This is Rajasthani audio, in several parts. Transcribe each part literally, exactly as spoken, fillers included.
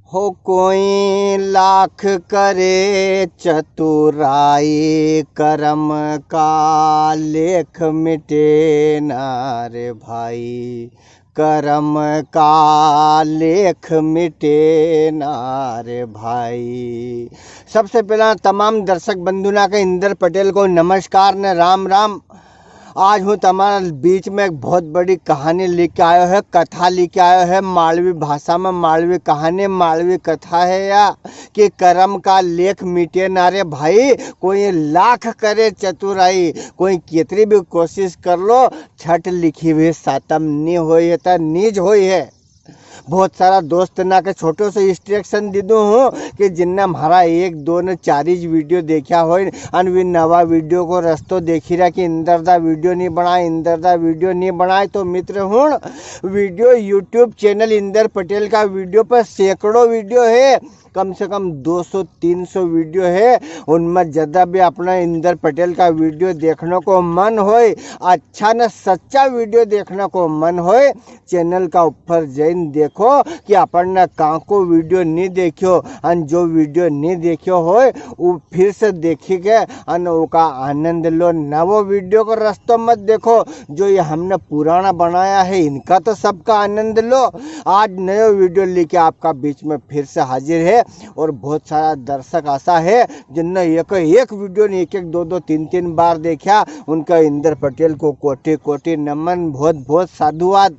हो कोई लाख करे चतुराई, करम का लेख मिटे ना रे भाई, करम का लेख मिटे ना रे भाई। सबसे पहला तमाम दर्शक बंधु ना के इंदर पटेल को नमस्कार ने राम राम। आज हूँ तमारा बीच में एक बहुत बड़ी कहानी लेके आयो है, कथा लेके आयो है, मालवी भाषा में मालवी कहानी, मालवी कथा है या कि करम का लेख मिटे ना रे भाई। कोई लाख करे चतुराई, कोई कितनी भी कोशिश कर लो, छठ लिखी हुई सातम नी होई है, तो नीज होई है। बहुत सारा दोस्त ना के छोटो सो instruction दे दूं हूँ कि जिनने म्हारा एक, दो ने चार ज video देखा होय, अन वे नवा video को रस्तो देखी रहा कि इंदर दा video नहीं बनाए, इंदर दा video नहीं बनाए, तो मित्र हुण, video YouTube channel Inder Patel का video पर सैकड़ों video है, कम से कम दो सौ तीन सौ video है। उनमें जदा भी अपना इंदर पटेल का video देखने को मन होय, अच्छा न सच्चा video देखने को मन होय, channel का ऊपर जइन देखो कि अपन ने कां को video नी देख्यो, अन जो video नी देख्यो होय, वो फिर से देखी के अन ओका आनंद लो। नवो video को रस्तो मत देखो, जो ये हमने पुराना बनाया है, इनका तो सबका आनंद लो। आज नयो video लेके आपका बीच में फिर से हाजिर है और बहुत सारा दर्शक ऐसा है जिनने एक, एक video ने एक, एक, दो, दो, तीन, तीन बार देखा, उनका इंदर पटेल को कोटि, कोटि नमन, बहुत, बहुत साधुवाद।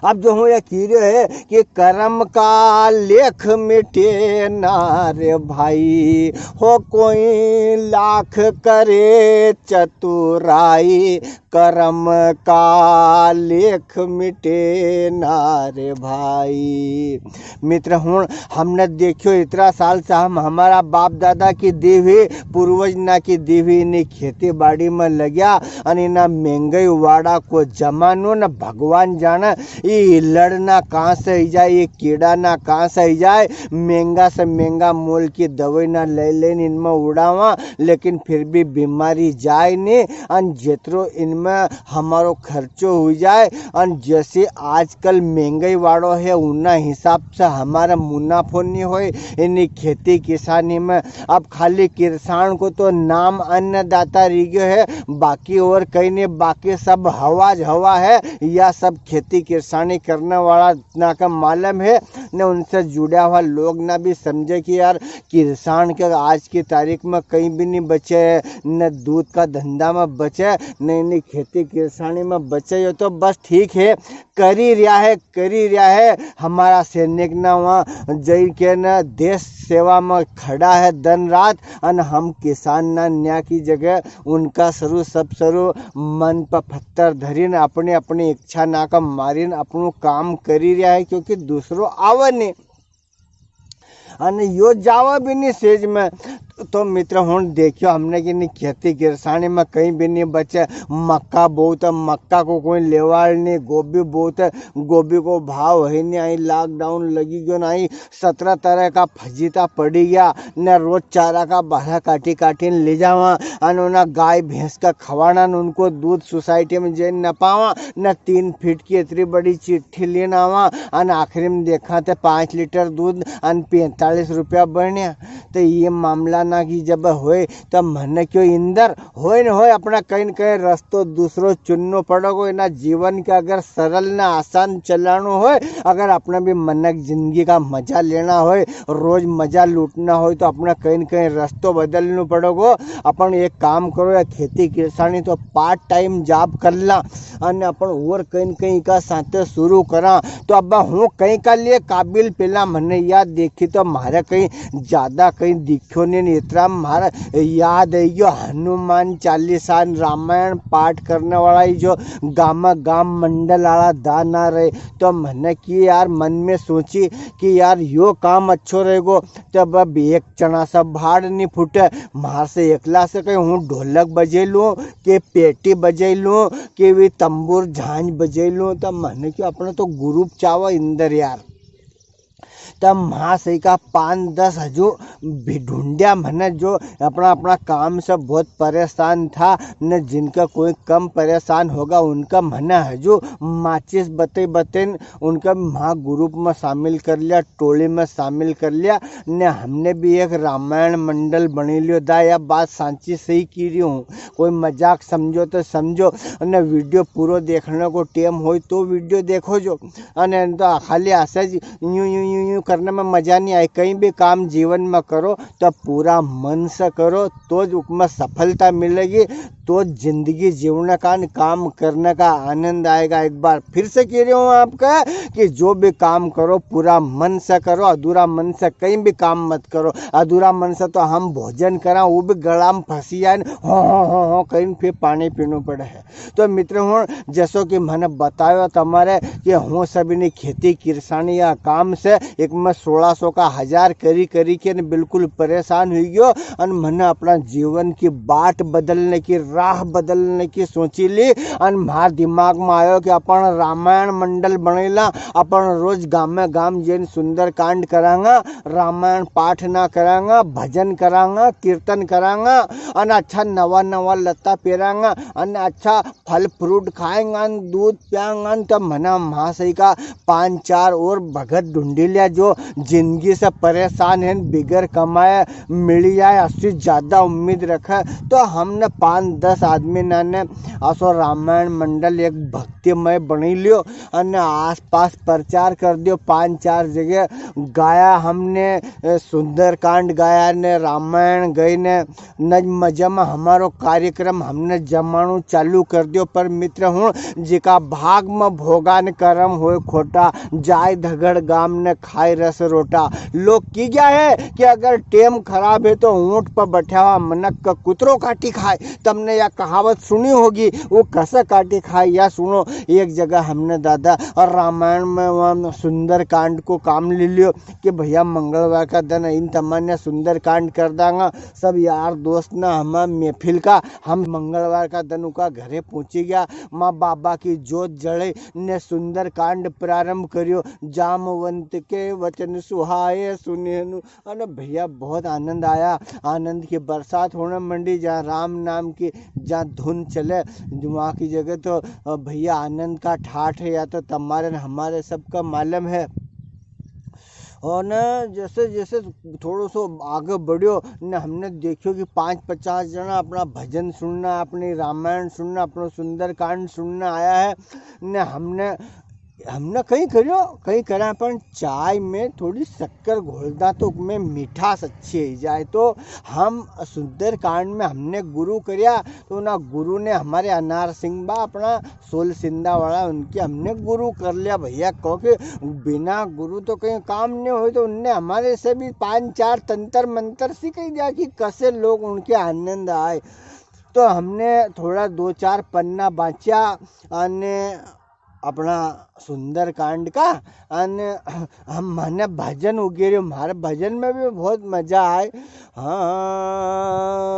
अब जो हूँ ये कह रहे है कि करम का लेख मिटे ना रे भाई, हो कोई लाख करे चतुराई, करम का लेख मिटे ना रे भाई। मित्र हुण, हमने देखियो इतरा साल से हम हमारा बाप दादा की दी हुई, पूर्वज ना की दी हुई इन्हीं खेती बाड़ी में लग्या, अन इना महंगाई वाड़ा को जमानो न भगवान जाने, ये लड़ ना कहाँ से ही जाए, ये कीड़ा ना कहाँ से ही जाए, महंगा से महंगा मोल की दवाई ना ले लेन इनमें उड़ावा, लेकिन फिर भी बीमारी जाए नहीं। अन जितरो इनमें हमारो खर्चो हुई जाए, अन जैसे आजकल महंगाई वालो है, उना हिसाब से हमारा मुनाफो नहीं होए इनी खेती किसानी में। अब खाली किसान को तो नाम अन्नदाता रह गयो है, बाकी और कहीं नहीं, बाकी सब हवा ज हवा है। या सब खेती किसानी करने वाला ना का मालूम है, न उनसे जुड़ा हुआ लोग ना भी समझे कि यार किसान के आज की तारीख में कहीं भी नहीं बचे है, न दूध का धंधा में बचे, न इन्हीं खेती किसानी में बचे। ये तो बस ठीक है, करी रिया है, करी रिया है। हमारा सैनिक ना वहाँ जई के न देश सेवा में खड़ा है दिन रात, अन हम किसान ना न्या की जगह उनका सरू सब सरू मन पर पत्थर धरीन अपनी अपनी इच्छा ना का मारीन अपनो काम करी रिया है, क्योंकि दूसरो आवे नहीं। अने यो जावा भी नहीं सेज में। तो मित्र हुण देखियो हमने कि नहीं खेती किरसानी में कहीं भी नहीं बचे। मक्का बहुत है, मक्का को कोई लेवाल नहीं, गोभी बहुत है, गोभी को भाव है नहीं। आई lockdown लगी गयो ना, आई सतरा तरह का फजीता पड़ी गया, ने रोज चारा का बारा काटी काटी ने ले जावा, अन उना गाय भैंस का खवाना, ने उनको दूध society में जई ने नपावा, ने तीन फीट की इतनी बड़ी चिट्ठी लेन आवा, अन आखिरी में देखा ते पाँच लीटर दूध अन पैंतालीस रुपया बण्या। तो ये मामला ना की जब होए, तो म्हने क्यों इंदर होय न होय, अपना कहीं न कहीं रस्तो दूसरो चुननो पड़ेगो। इना जीवन के अगर सरल न आसान चलानो होय, अगर अपना भी मनक जिंदगी का मजा लेना होय, रोज मजा लूटना होय, तो अपना कहीं न कहीं रस्तो बदलनो पड़ेगो। अपन एक काम करो, या खेती किसानी तो part time job कर ला, अने अपन और कहीं न कहीं का साथे शुरू करा। तो अब हूँ कहीं का लिए काबिल, पहला म्हने याद देखी तो म्हारे कहीं ज्यादा कहीं दिख्यो नहीं, इतरा म्हारे याद है यो हनुमान चालीसा न रामायण पाठ करने वाला ही जो गामा गाम मंडल आला दा ना रहे। तो म्हने की यार मन में सोची कि यार यो काम अच्छो रहेगो। तब अब एक चना सा भाड़ नहीं फूटे, म्हार से एकला से कहीं हूँ ढोलक बजे लूँ, के पेटी बजे लूँ, के भी तंबूर झांझ बजे लूँ। तो म्हने क्यों अपने तो group चावा इंदर यार। तब म्हा सही का पाँच दस हजू भी ढूंढ्या म्हने, जो अपना, अपना काम से बहुत परेशान था, न जिनका कोई कम परेशान होगा, उनका म्हने हजू माचिस बते बते उनका म्हा group में शामिल कर लिया, टोली में शामिल कर लिया। ने हमने भी एक रामायण मंडल बनी लियो। दा, या बात सांची सही की रही हूँ, कोई मजाक समझो तो समझो, अने video पूरो देखने को टेम होय तो video देखो जो, अने तो खाली ऐसे ज यूं, यूं, यूं, यूं करने में मजा नहीं आए। कहीं भी काम जीवन में करो तो पूरा मन से करो, तो ज उसमें सफलता मिलेगी, तो जिंदगी जीवने का न काम करने का आनंद आएगा। एक बार फिर से कह रही हूँ आपका कि जो भी काम करो पूरा मन से करो, अधूरा मन से कहीं भी काम मत करो। अधूरा मन से तो हम भोजन करा, वो भी गला में फंसी जाए न, हो, हो, हो, हो, कहीं फिर पानी पीना पड़े है। तो मित्र हुण, जसो कि म्हने बतायो तमारे कि हूँ सब इनी खेती किरसानी या काम से एक में सोलह सौ का हजार करी करी के न बिल्कुल परेशान हुई गयो। अन म्हने अपना जीवन की बाट बदलने की, राह बदलने की सोची ली। अन म्हार दिमाग में आयो कि अपन रामायण मंडल बनेला, अपन रोज गामे गाम जैन सुंदरकांड करांगा, रामायण पाठ ना करांगा, भजन करांगा, कीर्तन करांगा, अन अच्छा नवा नवा लत्ता पेरांगा, अन अच्छा फल फ्रूट खाएंगा न दूध पियांगा न, तो मना म्हा सही का पांच चार और भगत ढूंढी लिया, जो जिंदगी से परेशान है, बिगर कमाए मिल जाए, असी ज्यादा उम्मीद रखे। तो हमने पांच दस आदमी ना ने असो रामायण मंडल एक भक्तिमय बनी लियो, अने आसपास प्रचार कर दियो। पांच चार जगह गाया हमने, अ, सुंदरकांड गाया ने, रामायण गई ने, नज मजा में हमारो कार्यक्रम हमने जमाणो चालू कर दियो। पर मित्र हुण, जिका भाग में भोगा न करम होय खोटा, जाय धगड़ गाम ने खाय रस रोटा। लोग की गया है कि अगर टेम खराब है तो ऊंट पर बैठा हुआ मनक का कुतरो काटी खाए। तमने या कहावत सुनी होगी, वो कसे काटी खाए या सुनो। एक जगह हमने दादा और रामायण में वहाँ सुंदरकांड को काम ले लियो कि भैया मंगलवार का दिन इन तमान्या सुंदरकांड कर दांगा। सब यार दोस्त ना हमार महफिल का, हम मंगलवार का दिन उका घरे पहुंची गया। माँ बाबा की जोत जले ने सुंदरकांड प्रारंभ करियो। जामवंत के वचन सुहाए सुने हनु-, अने भैया बहुत आनंद आया। आनंद की बरसात होने मंडी, जहाँ राम नाम की जहाँ धुन चले, वहाँ की जगह तो, अ, भैया आनंद का ठाठ है, या तो तमारे न हमारे सबका मालूम है। और न जैसे जैसे थोड़ो सो आगे बढ़्यो न, हमने देखियो कि पाँच पचास जना अपना भजन सुनना, अपनी रामायण सुनना, अपनो सुंदरकांड सुनना आया है। न हमने, हमने कई करियो, कई करा, पण चाय में थोड़ी शक्कर घोल दा तो में मिठास अच्छी ही जाए। तो हम सुंदरकांड में हमने गुरु करिया, तो ना गुरु ने हमारे अनार सिंह बा अपना सोल सिंधा वाला, उनके हमने गुरु कर लिया भैया, क्योंकि बिना गुरु तो कहीं काम नहीं होय। तो उनने हमारे से भी पांच चार तंत्र मंत्र सिखाई दिया कि कैसे लोग उनके आनंद आए। तो हमने थोड़ा दो चार पन्ना बांचा अने अपना सुंदरकांड का, अन हम, मने भजन उगेर्यो, म्हारे भजन में भी बहुत मजा आए। हाँ।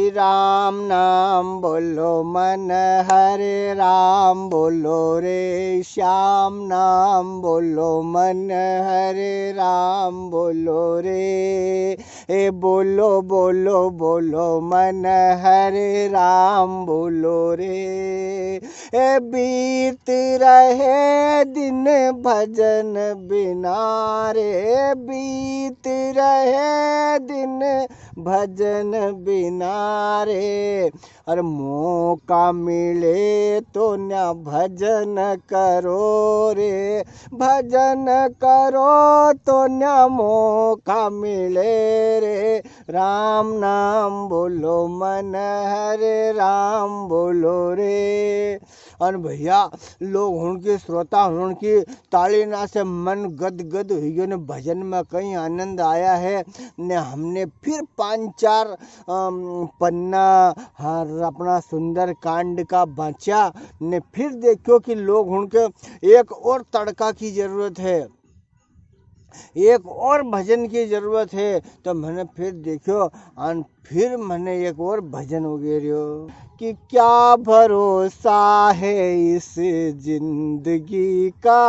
राम नाम बोलो मन हरे, राम बोलो रे, श्याम नाम बोलो मन हरे, राम बोलो रे। ए बोलो, बोलो, बोलो मन हरे, राम बोलो रे। ए बीत रहे दिन भजन बिना रे, बीत रहे दिन भजन बिना रे। अरे मौका मिले तो न्या भजन करो रे, भजन करो तो न्या मौका मिले रे। राम नाम बोलो मन हरे, राम बोलो रे। अन भैया, लोग हुण की, श्रोता हुण की ताली ना से मन गदगद हुई गयो ने भजन में कई आनंद आया है। ने हमने फिर पांच चार, अम, पन्ना हर अपना सुंदरकांड का बांचा ने फिर देखो कि लोग हुण के एक और तड़का की जरूरत है। एक और भजन की जरूरत है। तो म्हने फिर देख्यो, अन फिर म्हने एक और भजन उगेरियो कि क्या भरोसा है इस जिंदगी का,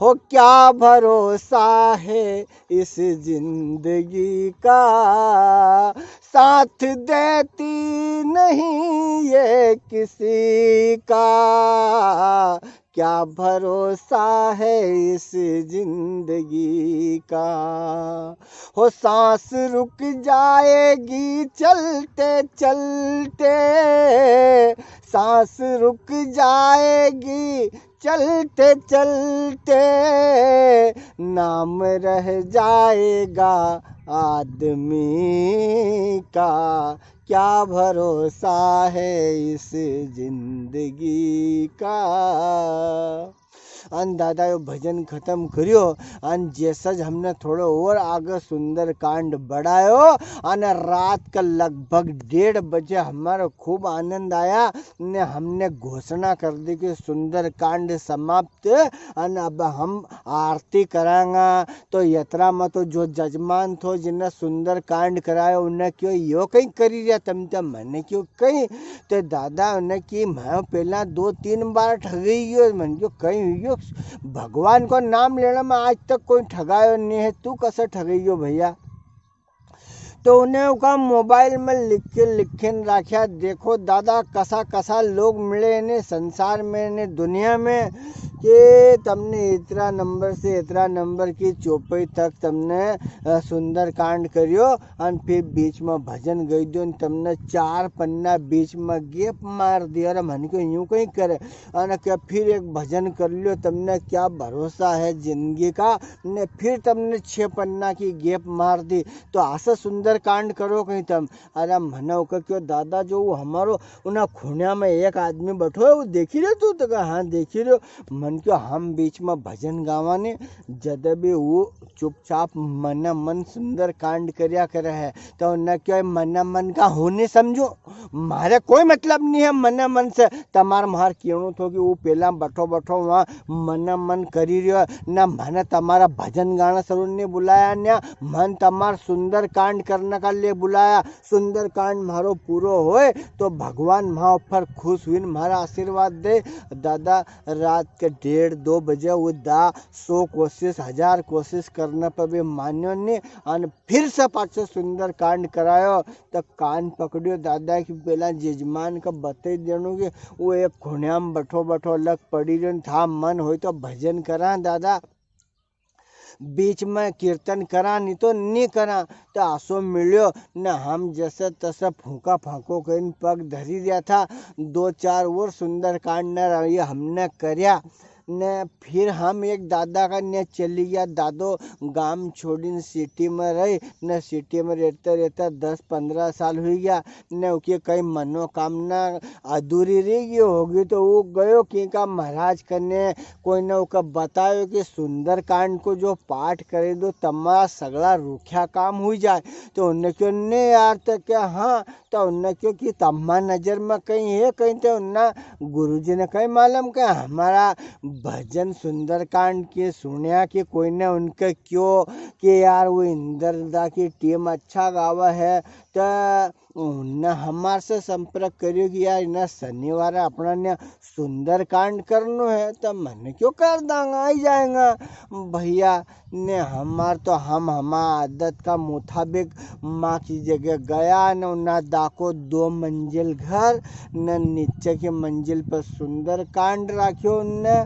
हो क्या भरोसा है इस जिंदगी का, साथ देती नहीं ये किसी का, क्या भरोसा है इस जिंदगी का। हो सांस रुक जाएगी चलते चलते, सांस रुक जाएगी चलते चलते, नाम रह जाएगा आदमी का, क्या भरोसा है इस जिंदगी का। अन दादा यो भजन खत्म करियो, अन जैसा ज हमने थोड़ो और आगे सुंदरकांड बढ़ायो, अन रात का लगभग डेढ़ बजे हमारो खूब आनंद आया, ने हमने घोषणा कर दी कि सुंदरकांड समाप्त, अन अब हम आरती करांगा। तो यात्रा में तो जो जजमान थो, जिनने सुंदरकांड करायो, उनने क्यो यो कई करी रिया तम, तो मने क्यो कई, तो दादा उनने की मैं पहला दो तीन बार ठगई गयो, मन क्यो कई हुई गयो, भगवान को नाम लेने में आज तक कोई ठगायो नहीं है, तू कसे ठगई गयो भैया? तो उन्हें उका मोबाइल में लिख के, लिखन राख्या। देखो दादा, कसा कसा लोग मिले ने संसार में, ने दुनिया में, कि तमने इतरा नंबर से इतरा नंबर की चौपाई तक तमने, अ, सुंदरकांड करियो, अन फिर बीच में भजन गई दो, तमने चार पन्ना बीच में gap मार दिया। अरे मन को यूं कहीं करे, अन क्या फिर एक भजन कर लियो, तमने क्या भरोसा है जिंदगी का, ने फिर तमने छह पन्ना की gap मार दी। तो आसा सुंदरकांड करो कहीं तम। अरे मने ओके क्यो दादा, जो वो हमारो उना खुणिया में एक आदमी बैठो है, वो देखी रहे तू? तो कहा, हाँ, देखी रहे। मन क्यो हम बीच में भजन गावा ने, जद भी वो चुपचाप मने मन सुंदरकांड करिया करे है। तो उनने क्यो मने मन का हूँ नहीं समझू, म्हारे कोई मतलब नहीं है मने मन से। तमार म्हार केणो थो कि वो पेला बैठो बैठो वहाँ मने मन करी रह्यो है, ना मने तमारा भजन गाना सरू नहीं बुलाया, ना मन तमार सुंदरकांड करने का लिए बुलाया। सुंदरकांड म्हारो पूरो होए तो भगवान म्हा ऊपर खुश हुईन म्हारा आशीर्वाद दे। दादा, रात के डेढ़ दो बजे वो दा सौ कोशिश, हजार कोशिश करने पर भी मान्यो नहीं। अन फिर से पाछो सुंदरकांड करायो, तो कान पकड़ियो दादा की पेला जजमान का बतई देनो कि वो एक खुणिया में बैठो बैठो अलग पड़ी रह्यो, था मन होय तो भजन करा दादा। बीच में कीर्तन करा, नी तो नी करा। तो आसो मिल्यो ने हम जैसे तैसे फूंका फांको करीन पग धरी दिया था। दो चार और सुंदरकांड ने ये हमने करया। ने फिर हम एक दादा का ने चली गया। दादो गाम छोड़ीन सिटी में रही, ने सिटी में रहते रहते दस पन्द्रह साल हुई गया। ने उकी कई मनोकामना अधूरी रही गई होगी, तो वो गयो किंका महाराज कने, कोई ने उका बतायो कि सुंदरकांड को जो पाठ करे दो, तमारा सगला रूख्या काम हुई जाए। तो उनने क्यो, ने यार, तो क्या, हाँ, तो उनने क्यो कि तम्मा नजर में कई है, कई तो उनना गुरुजी ने कई मालूम कि हमारा भजन सुंदरकांड के सुनिया कि कोई ने उनके क्यो कि यार, वो इंदर दा की टीम अच्छा गावा है, तो उनने हमार से संपर्क करियो कि यार, इना शनिवार अपना ने सुंदरकांड करनो है, तो मने क्यो कर दांगा, आई जाएगा भैया। ने हमार तो हम हमार आदत का मुताबिक माँ की जगह गया, ने उना दा को दो मंजिल घर, ने नीचे की मंजिल पर सुंदरकांड राख्यो उनने।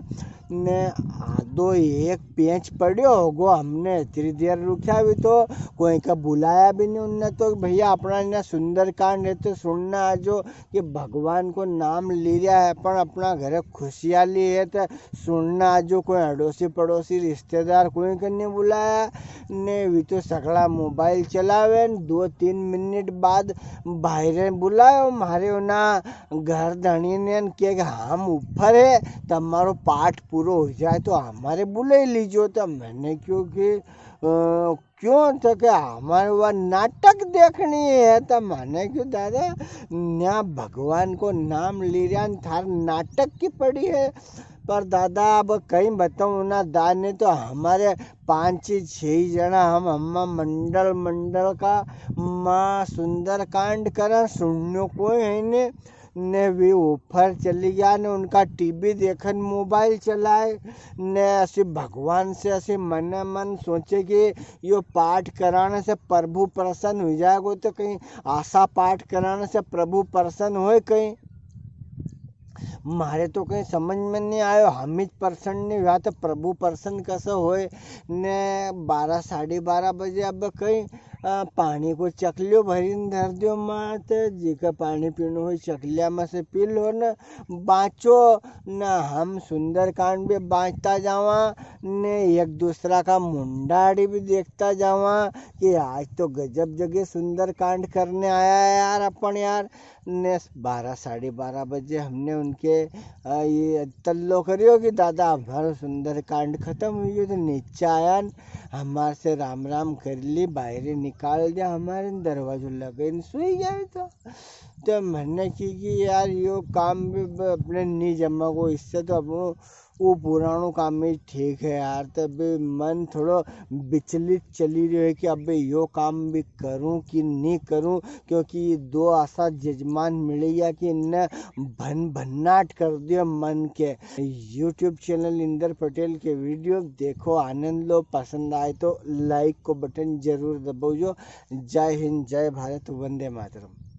ने आधो एक पेंच पड़्यो होगो, हमने इतनी देर रुक्या भी तो कोई का बुलाया भी नहीं उनने। तो भैया, अपना इना सुंदरकांड है तो सुनना आजो कि भगवान को नाम ली रहा है, पण अपना घरे खुशियाली है तो सुनना आजो। कोई अड़ोसी पड़ोसी रिश्तेदार कोई का नहीं बुलाया ने, वी तो सगला मोबाइल चलावे ने। दो तीन मिनट बाद बाहरे बुलायो, म्हारे उना घर धणी ने के कि हम ऊपर है, तमारो पाठ पूरो हो जाए तो हमारे बुलाई लीजो। तो मैंने क्यो कि, अ, क्यों? तो के हमारे वा नाटक देखनी है। तो मैंने क्यो, दादा, न्या भगवान को नाम ली रहा न, थार नाटक की पड़ी है। पर दादा, अब कई बताऊं ना, दा ने तो हमारे पांच ही छह ही जणा हम, हम मंडल, मंडल का माँ सुंदरकांड करा, सुननो कोई है ने, ने वी ऊपर चली गया ने उनका टीवी देखन, मोबाइल चलाए, ने असी भगवान से असी मने मन सोचे कि यो पाठ कराने से प्रभु प्रसन्न हुई जाएगो, तो कई आसा पाठ कराने से प्रभु प्रसन्न होय कई? म्हारे तो कई समझ में नी आयो, हम ही प्रसन्न नी हुआ तो प्रभु प्रसन्न कसा होय? ने बारह, साढ़े बारह बजे अब कई, अ, पानी को चकलियो भरीन धर दियो मात, जी का पानी पीनो हो चकलिया में से पी लो न बाँचो, न हम सुंदरकांड भी बाँचता जावा, ने एक दूसरा का मुंडाड़ी भी देखता जावा कि आज तो गजब जगह सुंदरकांड करने आया है यार अपन यार। ने बारह, साढ़े बारह बजे हमने उनके, अ, ये तल्लो करियो कि दादा, हमारो सुंदरकांड खत्म हुई गयो, तो नीचे आया न, हमारे से राम राम कर ली, बाहरे निकाल दिया, हमारे न दरवाजो लगे न सुई गया। तो, तो मैंने की कि यार, यो काम भी ब-, अपने नी जमा को, इससे तो अपनो वो पुरानो काम ही ठीक है यार। तब मन थोड़ो विचलित चली रह्यो है कि अबे यो काम भी करूं कि नी करूं, क्योंकि ये दो आसा जजमान मिली गया कि इनने भन भन्नाट कर दियो मन के। YouTube चैनल इंदर पटेल के वीडियो देखो, आनंद लो, पसंद आए तो like को बटन जरूर दबाओ। जय हिंद, जय भारत, वंदे मातरम।